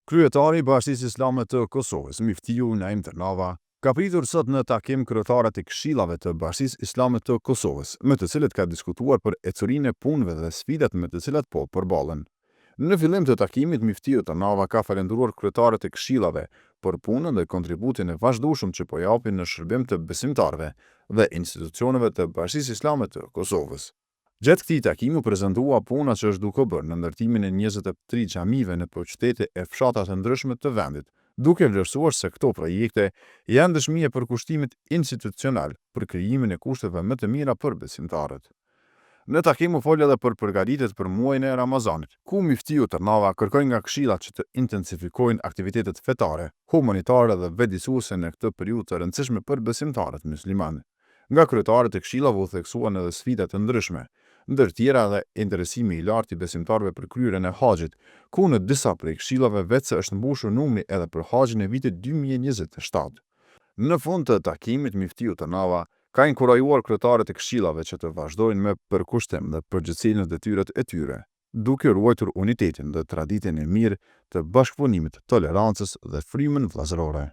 Kryetari i Bashkësisë Islame të Kosovës, Myftiu Naim Tërnava, ka pritur sot në takim kryetarët e këshillave të Bashkësisë Islame të Kosovës, me të cilët ka diskutuar për ecurinë e punëve dhe sfidat me të cilat po përballen. Në fillim të takimit, Myftiu Tërnava ka falënderuar kryetarët e këshillave për punën dhe kontributin e vazhdueshëm që po japin në shërbim të besimtarëve dhe institucioneve të Bashkësisë Islame të Kosovës. Gjatë këtij takimi u prezantua puna që është duke u bërë në ndërtimin e 23 xhamive nëpër qytete e fshatra të ndryshme të vendit, duke vlerësuar se këto projekte janë dëshmi e përkushtimit institucional për krijimin e kushteve më të mira për besimtarët. Në takim u fol edhe për përgatitjet për muajin e Ramazanit, ku Myftiu Tërnava kërkoi nga këshillat që të intensifikojnë aktivitetet fetare, humanitare dhe vetëdijësuese në këtë periudhë të rëndësishme për besimtarët muslimanë. Nga kryetarët e këshillave u theksuan edhe sfida të ndryshme, ndër tjera edhe interesimi i lartë i besimtarëve për kryerjen e haxhit, ku në disa prej këshillave veçse është mbushur numri edhe për haxhin e vitit 2027. Në fund të takimit, Myftiu Tërnava ka inkurajuar kryetarët e këshillave që të vazhdojnë me përkushtim dhe përgjegjësi në detyrat e tyre, duke ruajtur unitetin dhe traditën e mirë të bashkëpunimit, tolerancës dhe frymën vëllazërore.